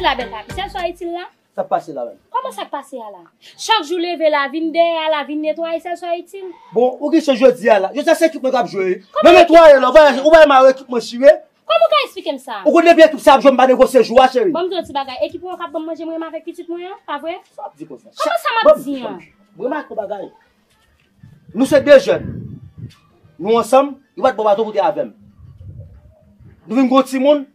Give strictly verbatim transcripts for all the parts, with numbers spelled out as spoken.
La bèl papi, sèl sa w itil la? Sa k pase la menm? Kòman sa k pase a la? Chak jou leve la, vin dèyè a la, vin netwaye, sèl sa w itil? Bon, ou gen chans jodi a la. Jodi a se ekip mwen k ap jwe wi. Kòman? Nan netwaye la, ou pa, ou pa wè ekip mwen chire? Kòman w ka eksplike m sa? Ou konn depi ekip sa ap jwe, m pa negosye jou a, cheri. Ban m di w yon ti bagay. Ekip ou an k ap ban m manje, m renmen avèk pitit mwen an, pa vre? Sa w ap di konsa? Kòman sa m ap di an? Remake yon bagay. Nou se de jèn. Nou ansanm, yo pa t ba w baton pou te avè m. Nou vin gwo timoun,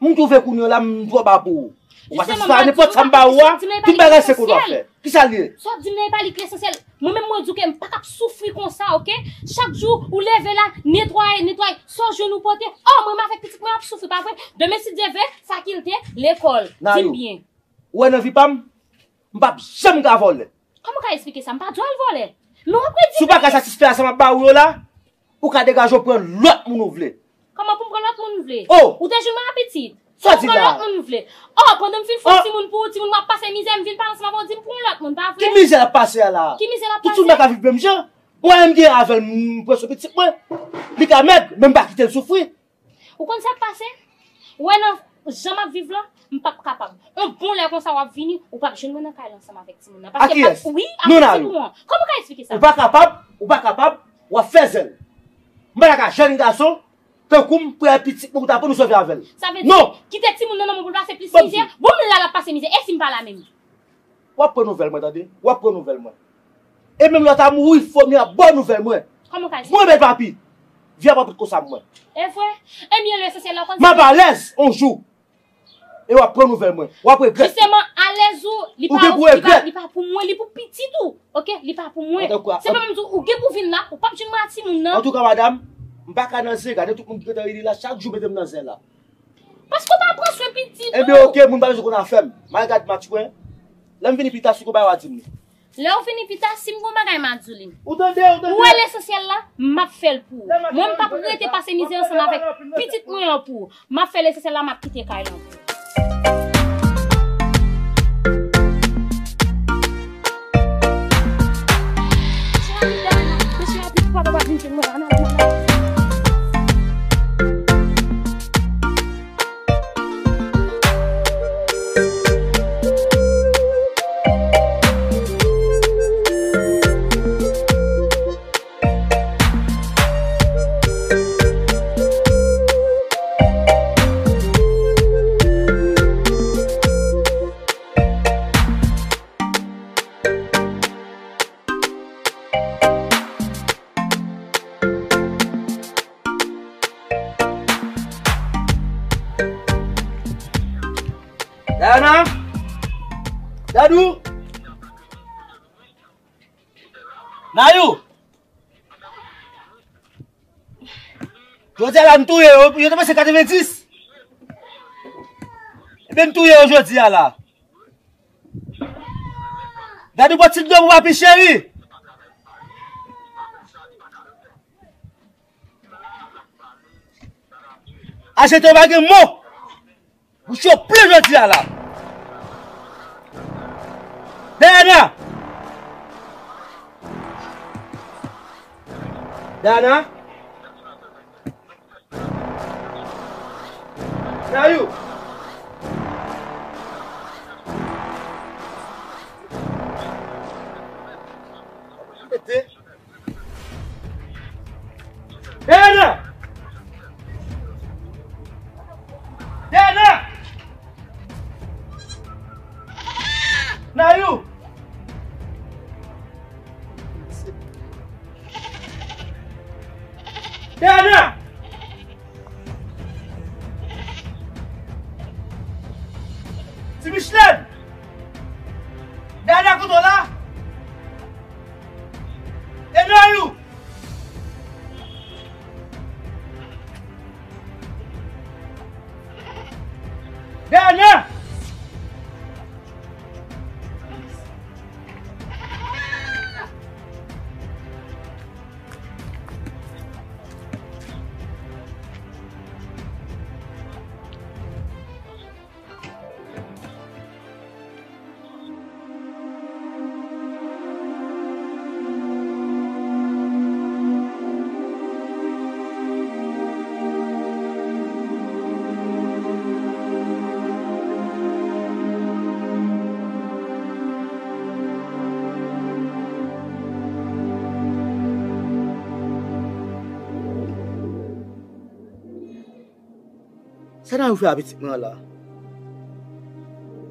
m twouve kounye a la, m twò ba pou ou. Ou pa satisfè a nenpòt sa m ba ou a, tout bagay se kote w ap fè. Kisa l ye? Sa w ap di m nan e pa li k lesansyèl. Mwen menm mwen di w ke m pa kab soufri konsa, oke? Chak jou ou leve la, netwaye, netwaye, sa w jwenn ou pote. Oh, mwen menm avèk pitit mwen ap soufri, pa vre? Demen si Dye vle, fakilte, lekòl. Di m byen. Ou wè nan vi pa m, m p ap janm ka vòlè. Kòman w ka eksplike sa? M pa di w al vòlè. Men w ap redi. Si w pa ka satisfè a sa m ap ba ou yo la, ou ka degaje w pran lòt moun ou vle. Kòman pou m pran lòt moun m vle? Oh! Ou te jwenn mwen a pitit. Sa w di la? Ou pran lòt moun m vle. Oh, pandan m fin fè yon timoun pou ou, timoun m ap pase mizè, m vin pale ansanm avè w, di m pran yon lòt moun, pa vre? Ki mizè l ap pase a la? Ki mizè l ap pase? Tout timoun pa ka viv menm jan. Mwen menm gen avè l, m pran swen pitit mwen. Li ka mèg, men m pa kite l soufri. Ou konn sa k pase? Ou wè nan jan m ap viv lan, m p ap kapab. On bon lè konsa w ap vini, ou p ap jwenn mwen nan kay la ansanm avèk timoun nan. Paske m p ap, wi, ak pitit ou an. Kòman w ka eksplike sa? Ou pa kapab, ou pa kapab, w ap fè zèl. M pa ta ka jèn gason, tankou m, prè pitit mwen, ou ta pran nou sove avè l. Sa vle di, kite timoun nan nan men w pou l pase plis mizè. Bon, m la l ap pase mizè. E si m pa la menm? W ap pran nouvèl mwen, tande? W ap pran nouvèl mwen. E menm lè w ta mouri, fomi ap ba w nouvèl mwen. Kòman w ka di? Mwen, bèl papi. Vi a pa pou konsa mwen. E vre? Ebyen, lesansyèl la, w konn sa. M ap alèz on jou. E w ap pran nouvèl mwen. W ap regrèt. Jisteman, alèz ou, li pa, li pa, li pa pou mwen, li pou pitit ou. Oke? Li pa pou mwen. Se pa menm di w, ou gen pou vin la, ou p ap jwenn mwen a timoun nan. Antouka, madanm, m pa ka nan zen, gade tout moun ki gentan rele la, chak jou mete m nan zen la. Paske w pa pran swen pitit ou. Ebyen, oke, moun pa bezwen konn afè m. M al gad match mwen. Lè m vini pita, si w gon bagay w a di m li. Lè w vini pita, si m gon bagay, m a di w li. Ou tande, ou tande? Ou wè lesansyèl la, m ap fè l pou ou. Mwen, m p ap rete pase mizè ansanm avèk pitit mwen an pou ou. M ap fè lesansyèl la, m ap kite kay lan pou ou. Dayana! Dadou! Nayou! Jodi a la, m touye yo. Yo te panse katrevenndis. Ebyen, m touye yo jodi a la. Dadou, pran ti dlo pou papi cheri. Achte yo pa gen mo. Bouch yo plen jodi a la. Dayana! Dayana! Nayou! Mete. Dayana! Dayana! Nayou! Dayana! Ti Michlèn! Dayana, kote w la? E Nayou? Dayana! Sa Nayou fè a pitit mwen an la?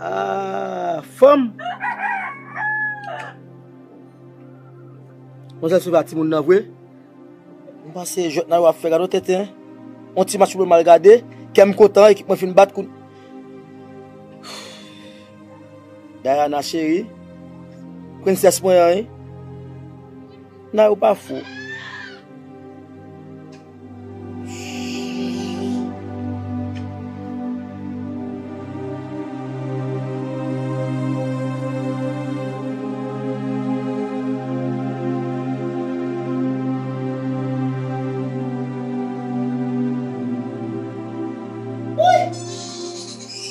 Ah, fanm! Manzèl sove a timoun nan vre. M panse jwèt Nayou ap fè, gade yon tenten. Yon ti match pou m al gade. Kè m kontan, ekip mwen fin bat kou. Diana cheri. Prensès mwen an, wi. Nayou pa fou.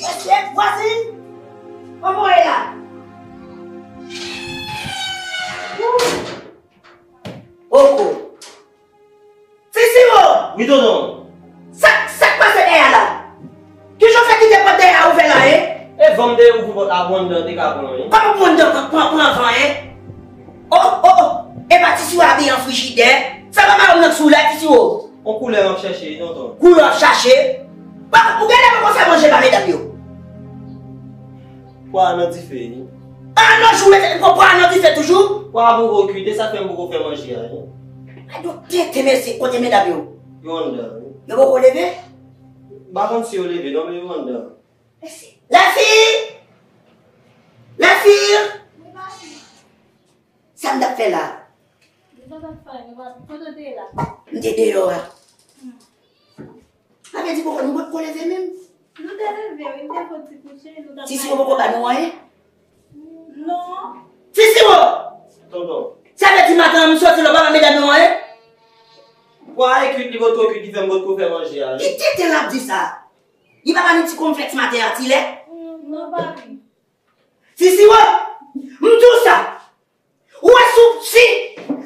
Mesye, vwazin, kòman w ye la? Poko. Ti Siwo! Wi, tonton. Sa, sa k pase dèyè a la? Kijan w fè kite pòt dèyè a ouvè la, en? E van m te ouvri pòt la pou anndan te ka pran, wi. Kòman pou anndan pran, pran, pran van, en? Oh, oh, oh. Epa Ti Siwo abiye an frijidè. Sa pa mawon nan k sou la, Ti Siwo? On koulè m ap chèche, wi, tonton. Koulè w ap chache? Pa, ou genlè poko fè manje ba medam yo. Pwa nan dife, wi. Ah non, jou mete pwa nan dife toujou? Pwa a poko kuit, e sa fè m poko fè manje a, wi. Ay, donk, tenten mesye, kote medam yo? Yo anndan, wi. Yo poko leve? M pa konn si yo leve, non, men yo anndan. Lèfi! Lèfi! Sa m t ap fè la? Li pa t ap fè, li pa, kote w te ye la? M te deyò a. Hmm. Sa vle di poko, nou potko leve menm? Nou te leve, wi, m te fon ti kouche, nou t ap Ti Siwo poko ba nou anyen? Non. Ti Siwo! Tonton. Sa vle di maten an, m soti la, w pa ba medam yo anyen? Pwa a kuit, li potko kuit, ki fè m potko fè manje a, wi. Ki tenten l ap di sa? Li pa ba nou ti konflèks maten an, ti lè? Non, papi. Ti Siwo, m di w sa. Ou wè sou si,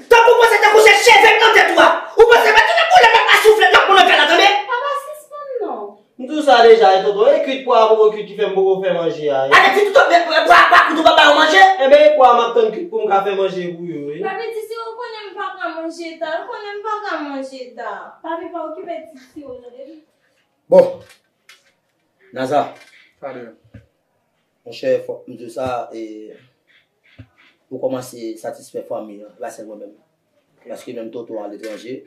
tankou w panse tankou se cheve m nan tèt ou a. Ou panse mwen tout boulèt m ap soufle, m ap pran nan fè la, tande? Papa, sispann non. M di w sa deja, e tonton, e kuit pwa a poko kuit ki fè m poko fè manje a, e. Avèk ti touto, men, men, pwa, pwa kout ou pa ba yo manje? Enben, e pwa a m ap tann kuit pou m ka fè manje pou yo, e. Papi, Ti Siwo konnen m pa ka manje ta, ou konnen m pa ka manje ta. Papi, pa okipe Ti Siwo, tande? Bon, Naza. Sa de. Monchè, fòk m di w sa, e, pou kòmanse satisfè fanmi an, e pa sèl mwen menm. Paske menm tonton an aletranje,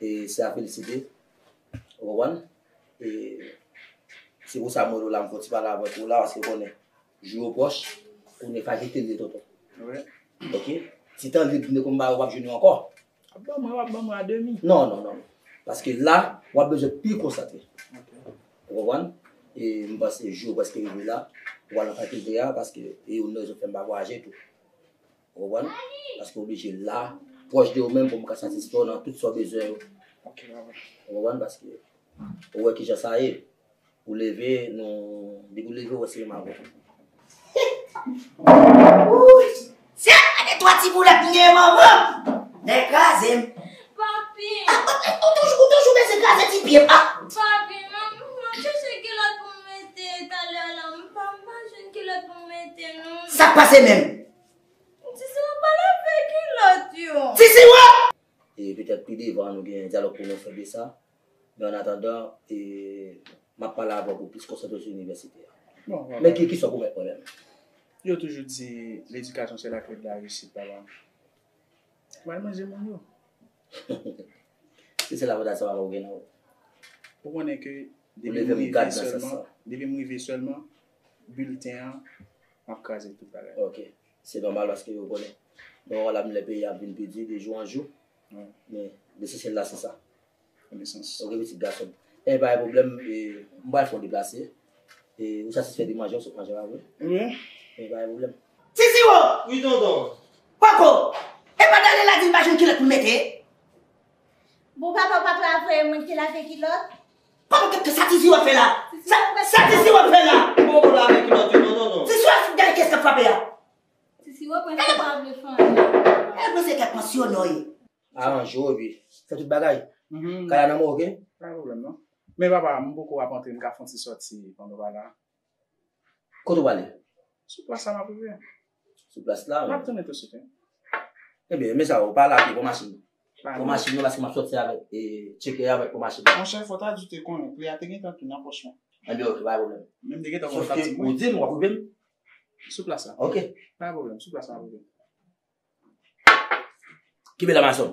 e se a felisite. Ou konprann? E se pou sa mwen la, m fè yon ti pale avèk ou la, paske w konnen, jou yo pwòch, konnen frajilite l ye, tonton. Wi. Oke? Ti tan lib m te konn ba ou, w ap jwenn yo ankò. W ap ban mwen, w ap ban mwen a demi. Non, non, non, non. Paske la, w ap bezwen pi konsantre. Ok. Ou konprann? E m panse jou yo prèske rive la, ou al nan fakilte a, paske e youn nan rezon k fè m pa vwayaje tou. Ou konprann? Paske oblije la, pwòch de ou menm pou m ka satisfè w nan tout sa w bezwen yo. Ok, papa. Ou konprann? Paske ou wè kijan sa ye. Ou leve, nou, depi w leve, ou wè se menm avè w. Wouy! Se gade twa ti boulèt m gen manman! Nèg kraze m. Papi! Ah, ah, ah, ou toujou, ou toujou bezwen kraze ti pye m, ah! Papi, m, m ap chèche kilòt pou m mete talè a la, m pa, m pa jwenn kilòt pou m mete, non. Sa k pase menm? Ti Siwo pa lave kilòt yo. Ti Siwo! E petèt pi devan, nou gen dyalòg pou nou fè de sa. Men an atandan, e, m ap pale avè w pou plis konsantre sou inivèsite a. Bon, men ki, ki sa w pou mèt pwoblèm? Yo toujou di, ledikasyon se lakle de la reyisit, papa. Ou al manje moun yo. Se sèl avantaj sa papa w gen nan ou. Ou konnen ke depi m rive sèlman, depi m rive sèlman, bilten an, m ap kraze tout bagay. Ok. Se nòmal paske ou konnen. Bon, la, lè peyi a ap vin pi di de jou an jou. Wi. Men lesansyèl la, se sa. Konesans. Ok, pitit gason m. E pa gen pwoblèm, e, m pral fè w deplase. E, ou satisfè de manje, ou sot manje la, wi? Wi. E pa gen pwoblèm. Ti Siwo! Wi, tonton. Poko! E pa Daniela di l pa jwenn kilòt pou l mete? Bon, papa, papa, pa voye moun ki lave kilòt? Papa, ke, ke sa Ti Siwo ap fè la? Sa, sa Ti Siwo ap fè la? Bon, pou lave kilòt yo, non, tonton. Ti Siwo ap gade kès k ap frape a. Ti Siwo prensip pa vle fè anyen. E prensip kèk pansyonan ye. Aranje w epi fè tout bagay. Mhm. Kay la nan men w, ok? Pa gen pwoblèm, non. Men papa, m poko ap antre, m ka fè yon ti sòti pandan w pa la. Kote w prale? Sou plas la m ap rive. Sou plas la, m ap tounen tousuit, wi. Ebyen, men sa, ou pa lage pou machin. Pou machin, non, paske m ap sòti avèk, e, tcheke avèk pou machin. Monchè, fò ta di w te konnen, pri a te gentan tou nan pòch mwen. Ebyen, ok, pa gen pwoblèm. Menm te gentan konn. Sof ke ou di m, w ap koupe m. Sou plas la. Ok. Pa gen pwoblèm, sou plas la, pa gen pwoblèm. Kenbe la, mason.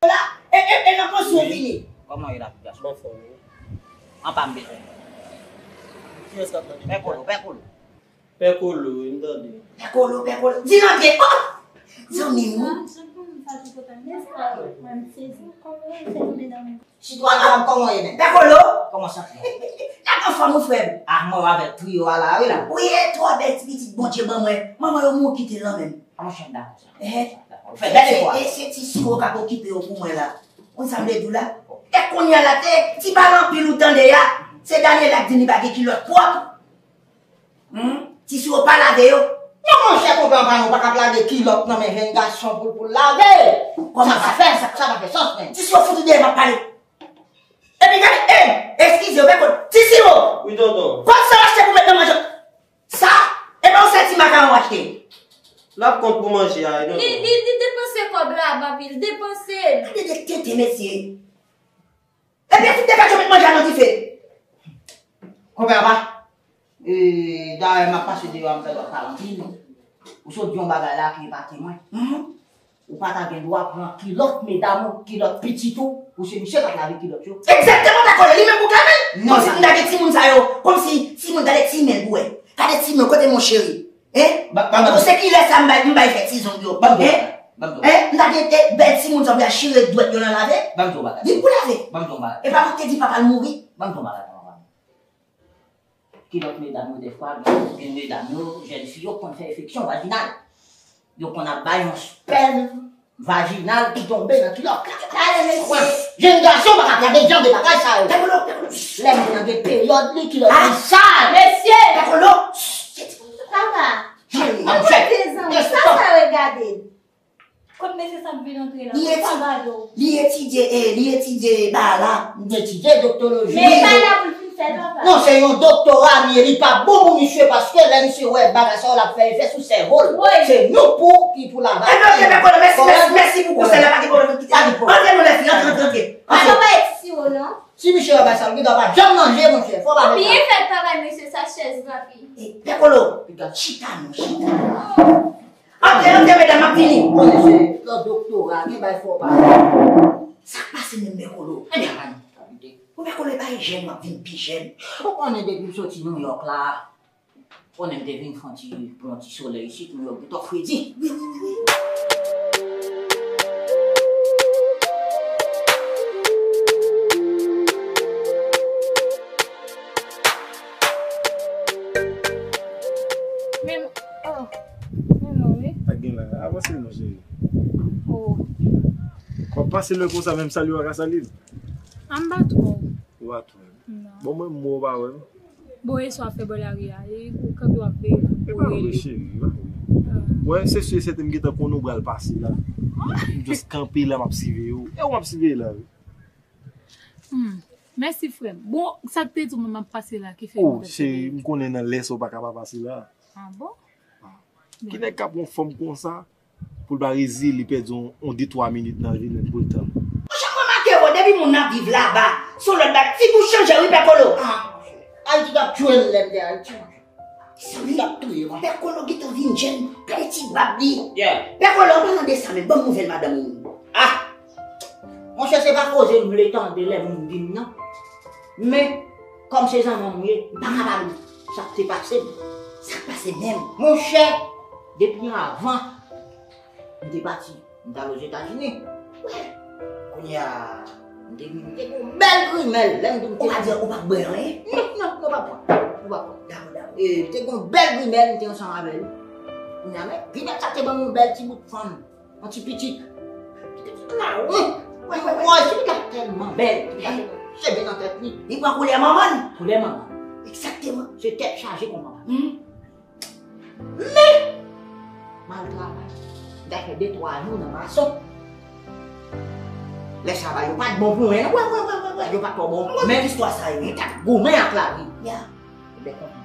La, e, e, e nan pansyon vini. Kòman w ye la, gason? Anfòm wi. Anpa m bezwen. Kiyès k ap tande? Pè Kolo, Pè Kolo. Pè Kolo, wi, m tande. Pè Kolo, Pè Kolo. Di rantre. Oh! Zanmi m. Sitwa dam, kòman w ye menm? Pè Kolo. Kòman sa fè? Gade anfòm ou, frè m. Ah, mwen avèk triyo a la, wi la. Wi, e twò bèl ti pitit Bondye ban mwen. Manman yo mouri kite l nan men m. An chèf dakò sa. Fè bèl efò. Se ti siwo k ap okipe yo pou mwen la. Konn sa m vle di w la? E kounye a la, te ti pale anpil ou tande a, se Daniela k di m li pa gen kilòt pwòp. Humm, ti siwo pa lave yo. Non monchè, konpè an pa nou pa ka ap lage kilòt nan men jèn gason pou l pou l lave. Kòman sa? Sa pa fè, sa pa fè sans menm. Ti siwo fout ou dèyè m ap pale. Epi gade, e, eskize, ou pè kont. Ti siwo. Wi tonton. Kòb sa w achte pou met nan manje. Sa? Epa yon sèl ti makaron w achte. L ap kont pou manje a, wi tonton. Li, li, li depanse kòb la, Baby, l depanse l. Gade de tenten mesye. Ebyen, fout de kachou met manje a nan dife. Konpè apa, e, dayè m ap pase deyò a, m fè dwa pale anpil. Ou sot di yon bagay la ki epate mwen. Ou pa ta gen dwa pran kilòt medam ou, kilòt pitit ou, pou se misye k ap lave kilòt yo. Egzakteman, Pè Kolo, li menm pou kay mwen. Kòmsi m ta gen timoun sa yo, kòmsi timoun, gade ti men l pou wè. Gade ti men l, kote mon cheri? Hein? Bon, se kilè sa m bay, m bay fè ti zong yo? Hein? Hein? M ta gen bèl timoun sa pou y al chire dwèt yo nan lave? Di pou lave. E pa mwen ki te di papa l mouri? Kilòt medam yo, dèfwa, gen, gen medam yo, jèn fi yo konn fè enfeksyon vajinal. Yo konn ap bay yon spèm vajinal ki tonbe nan kilòt. Gade mesye! Jèn gason pa ka tande jan de bagay sa yo. Lè moun nan gen peryòd li, kilòt li sal. Mesye! Papa! Sa sa regade? Kot mesye sa ap vin antre la? Li etidye, li etidye, e, li etidye bagay la. Li etidye doktoloji. Men li pa la pou l fin fè l, papa. Non, se yon doktora li ye, li pa bon pou misye, paske lè misye wè bagay sa yo, l ap fè efè sou sèvo l. Se nou pou ki pou laval. Ebyen, ok, pè Kolo, mèsi, mèsi, mèsi pou konsèy la, pa gen pwoblèm, kite. Antre non, lèfi, antre, antre, antre. Antre. Papa, pa eti siwo, non. Si misye wè bagay sa, li gentan p ap janm manje, monchè. Fò pa. Ou byen fè travay, mesye, sa chèz rapi. E, pè Kolo, chita non, chita. Antre, antre, medam, m ap vini. Ou konnen se yon doktora, gen bagay fò w pa. Sa k pase menm, pè Kolo? Ann al. Ou pè Kolo, e pa jèn, w ap vin pi jèn. Ou konnen depi m soti Nouyòk la, ou konnen m te vin fè yon ti, pran yon ti solèy isit, Nouyòk gen twòp fredi. Wi, wi, wi, wi. Men, oh, men non, wi. Pa gen la, avanse non, cheri. Oh. W ap pase lè konsa, menm salye w pa ka salye m? A m pa twò. Ou pa twò. Non. Bon, mwen, m wè w pa wè m. Bon, e sa w ap fè bò lari a? E ou kanpe w ap veye m? E pa vre, cheri, e pa vre. Bon, se si e sèten m gentan konnen w pral pase la. M just kanpe la, m ap siveye w. E ou m ap siveye la, wi. Hmm. Mèsi, frè m. Bon, sa k te di w mwen m ap pase la ki fè m... Oh, cheri, m konnen nan lè sa w pa ka pa pase la. A bon? Ki nèg k ap yon fanm konsa pou l pa rezi li pèdi yon, yon de twa minit nan jounen l pou l tann ou? Monchè, m remake wi, depi moun nan ap viv laba, se yon lòt bagay. Figi w chanje wi, Pè Kolo. Ah, monchè. Ayiti t ap tchwe l lè m te Ayiti, monchè. Li t ap touye m, wi. Pè Kolo gentan vin jèn, gade ti bab li. Yeah. Pè Kolo, an palan de sa menm, ban m nouvèl madanm ou menm. Ah! Monchè, se pa koze m vle tande lè moun di m nan. Men, kòm se zanmi w m ye, m pa ka pa di w sa k te pase m. Sa k pase menm? Monchè, depi anvan m te pati, m t al Ozetazini. Kounye a, m te vin, m te gen yon bèl grimèl. Lè m di w m te... Ou pa di, ou pa bwè anyen? Non, non, non, pa pran. Ou pa pran. Dakò, dakò. E, m te gen yon bèl grimèl, m te ansanm avè l. Kounye a, men, grimèl sa te ban m yon bèl ti bout fanm. Yon ti pitit. Pitit mawon. Wè, wè, wè. Wè, pitit la tèlman bèl. Pitit la tèlman cheve nan tèt li. Li pran koulè manman l. Koulè manman l. Egzakteman. Se tèt chaje kon manman l. Men, m al travay. M t al fè de twa jou nan mason. Lè sa va, yo pa t bon pou mwen, non. Wè, wè, wè, wè, wè. Yo pa t twò bon. Men istwa sa yo, m t ap goumen ak lavi. Ya. Ebyen konsa,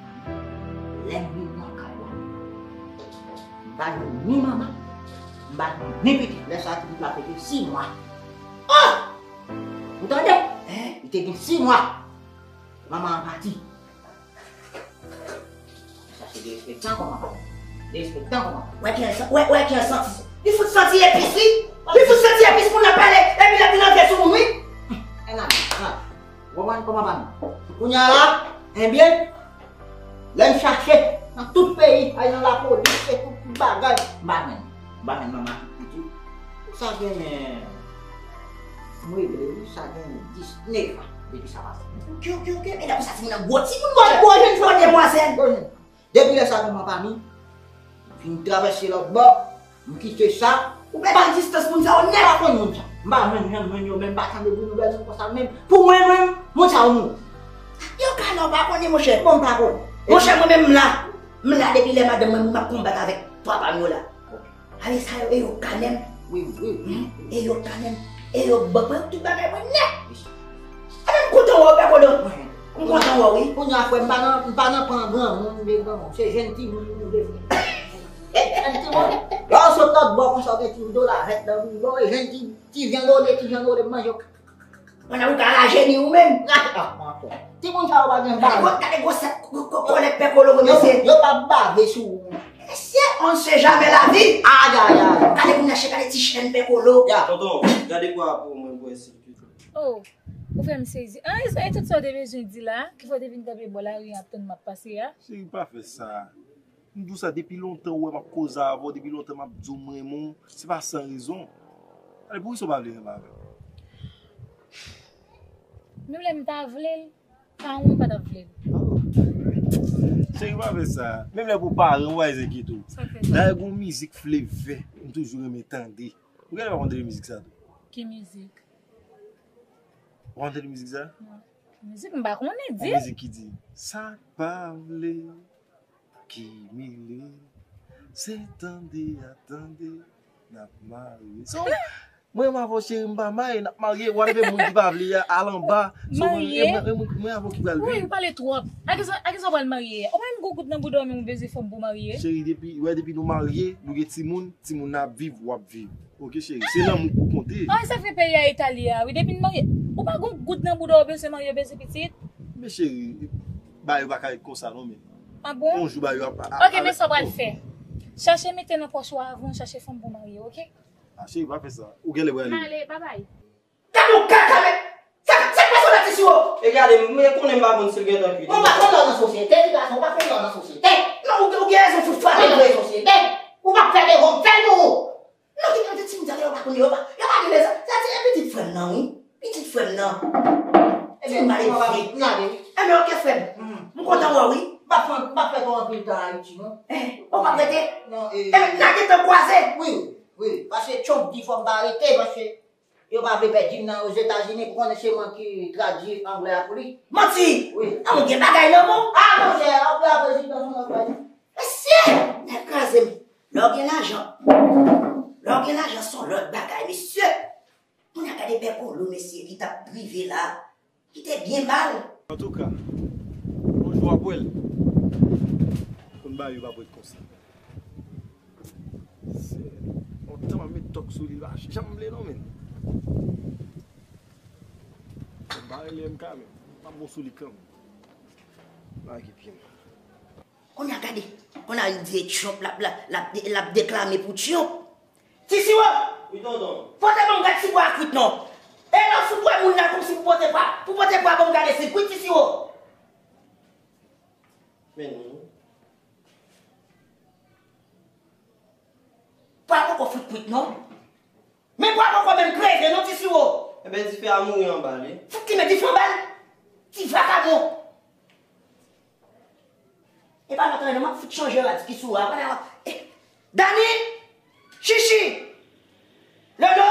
lè m rive nan kay la, m pa jwenn ni manman, m pa jwenn ni pitit. Lè sa a, pitit la fete sis mwa. Oh! Ou tande? Hein? Li Te gen sis mwa. Manman an pati. Chache derespektan kòman pa. Derespektan kòman pa. Wè ki an san-, wè, wè ki an santi. Li fout santi epis, wi. Li fout santi epis moun nan pale. Epi l ap vin antre sou moun, wi. Ann ale, ann ale. Ou konprann kòman pa nou? Kounye a la, ebyen, lè m chache nan tout peyi, ay nan lapolis, se tout, tout bagay, m pa jwenn. M pa jwenn manman pitit li. Sa gen, m regle wi, sa gen disnèf an depi sa pase. Ok, ok, ok. E nan konsa timoun nan gwo timoun, gwo, gwo jèn fanm, demwazèl. Gwo jèn. Depi lè sa manman pa m fin travèse lòt bò, m kite sa. Ou pèdi distans moun sa yo nèt. M pa konn moun sa. M pa menm janm jwenn yo menm, m pa tande pou nouvèl moun konsa menm. Pou mwen menm, moun sa yo mouri. Yo ka la, w pa konnen, monchè. Bon, m pa konnen. Monchè, mwen menm m la. M la depi lè madanm mwen mouri, m ap konbat avèk twa pa m yo la. Ok. Ale sa yo, e yo kanè m. Wi, wi, wi. Hmm? E yo kanè m. E yo ban mwen tout bagay mwen nèt. Wi. Ebyen, m kontan wè w, Pè Kolo. Wi. M kontan wè w, wi. Kounye a, frè m, m pa nan, m pa nan pran granmoun, vye granmoun. Se jèn timoun nou vle. Jèn timoun. Lè w sot lòt bò konsa, w gen ti dola vèt nan bouda w, e jèn ti, ti vyann ole, ti vyann ole, m manje w. Pandan ou ka rajeni ou menm. Ah, ah, mwen frè. Timoun sa yo pa gen valè. Gade gwo, gade gwo sèt ko-, ko-, kòlèt Pè Kolo, yo, mesye. Yo p ap bave sou ou. Mesye, on ne sait jamais la vie. Ay, ay, ay. Gade pou n achte, gade ti chèn Pè Kolo. Ya. Tonton, gade kwa pou mwen pou esi. Oh, ou fè m sezi. Ah, e, e tout sa w te bezwen di la, ki fè w te vin kanpe bò lari an ap tann m ap pase a? Cheri, pa fè sa. M di w sa depi lontan, ou wè m ap koze avè w, depi lontan m ap di w m renmen w, se pa san rezon. Alè, poukisa w pa vle renmen avè m? Menm lè m ta vle l, pa ou m pa t ap vle l. Oh. Cheri, pa fè sa. Menm lè pou paran w, pa enkyete w. Sa k fè sa? Dayè, gon mizik Flevè, m toujou renmen tande. Ou genlè pa konn tande mizik sa tou? Ki mizik? Ou konn tande mizik sa? Non. Mizik m pa konnen, di. Yon mizik ki di, sa k pa vle, ki mele, se tande a tande, n ap marye. So, mwen m avè w, cheri, m pa marye, n ap marye. Whatever moun ki pa vle a, al anba. So, mwen, marye? Mwen, mwen, mwen avè w ki pral viv. Wi, ou pale twòp. A kisa, a kisa w pral marye a? Ou pa menm gon goud nan bouda w, men ou bezwen fanm pou w marye? Cheri, depi, wè, depi nou marye, nou gen timoun, timoun nan ap viv, w ap viv. Ok, cheri, se lanmou k pou konte. Ah, sa fè peyi a Itali a, wi, depi n marye, ou pa gon goud nan bouda w, ou bezwen marye, ou bezwen pitit? Men cheri, bagay yo pa ka ret konsa non, men. Ah bon? Yon jou bagay yo ap, ap, ok, men sa w pral fè. Chache mete nan pòch ou avan w chache fanm pou w marye, ok? Ah, cheri, pa fè sa. Ou genlè prale. M ale, babay. Gade yon kaka, men. Sa, sa k pase w la, ti siwo? E gade, mwen konnen m pa konn si l gentan kuit. Ou pa fè non nan sosyete, ti gason, ou pa fè non nan sosyete. Non, ou, ou gen rezon, fout frape nan sosyete. Ou pa fè devan, fè l pou ou. Non, ki kantite timoun sa yo pa konnen, yo pa, yo pa gen lezon. Sa se pitit frè m nan, wi. Pitit frè m nan. Timoun mal edike. Ebyen, ok, frè m. M kontan wè w, wi. M pa fè, m pa fè twò anpil tan Ayiti, non. Eh, ou p ap rete? Non, e. Ebyen, n a gentan kwaze. Wi, wi. Paske Trump di fò m pa rete, paske yo pa vle pèdi m nan Ozetazini, pou konnen se mwen ki tradui anglè a pou li. Manti! Wi. Ah, ou gen bagay nan men w. Ah, monchè, anglè a prezidan, se mwen k pèdi. Mesye! Nèg kraze m. Lè w gen lajan, lè w gen lajan, se yon lòt bagay, mesye. Kounye a, gade Pè Kolo, mesye, ki t ap drive la, ki te byen mal. Antouka, yon jou w ap wè l. Konn bagay yo p ap ret konsa. Se lontan m ap met tòk sou li, l pa janm vle non, men. Konn bagay li M K, men m ap bon sou li kanmenm. Bagay ki pye m. Kounye a gade, kounye a li di e Trump l ap, l ap, l ap, l ap deklame pou Trump. Ti siwo! Wi, tonton. Pote ban m gad si bwa a kwit non. E lè w fout wè moun nan kòmsi pou pote bwa, pou pote bwa ban m gade si l kwit, ti siwo. Men non. Bwa a poko fout kwit non. Men bwa poko menm kreve non, ti siwo. Enben, dife a mouri anba l, wi. Fout li met dife anba l. Ti vakabon. E pa lontan non, m ap fout chanje rad ki sou a. Kounye a, eh, Dani! Chichi! Lolo!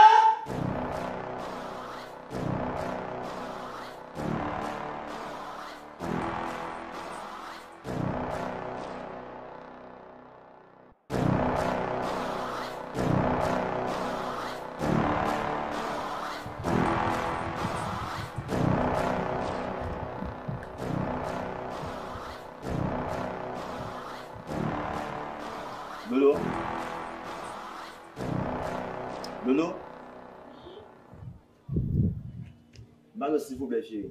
Lolo? Lolo? Malo, silvouplè, cheri.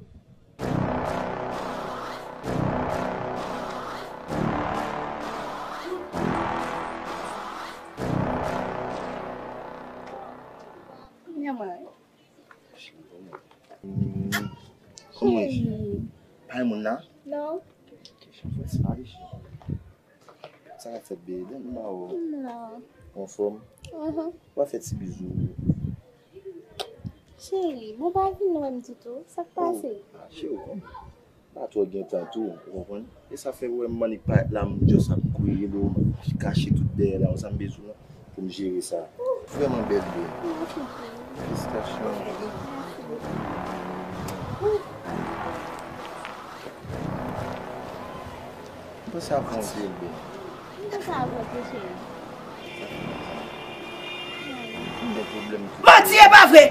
Kòman w ye? Cheri, kòman w ye? Kòman w ye? Cheri. Pa gen moun la? Non. Ok, ok, ok, cheri, fè sa, cheri. Sa k ap fèt, bebe? Dèyè m ba w. M la. Anfòm? Ahan. W a fè ti bizou. Cheri, bon, pa vin wè m ditou. Sa k pase? Oh, ah, cheri, w konn. Pa twò gen tan tou, ou konprann? E sa fè ou wè m annik parèt la, m just ap kweye l, m kache tout dèyè la, ou sa m bezwen pou m jere sa. Vrèman bèl, bebe. Mèsi, cheri. Felisitasyon. Mèsi. M panse avè w, bebe. M panse avè w tou, cheri. M gen pwoblèm tou. Manti, e pa vre!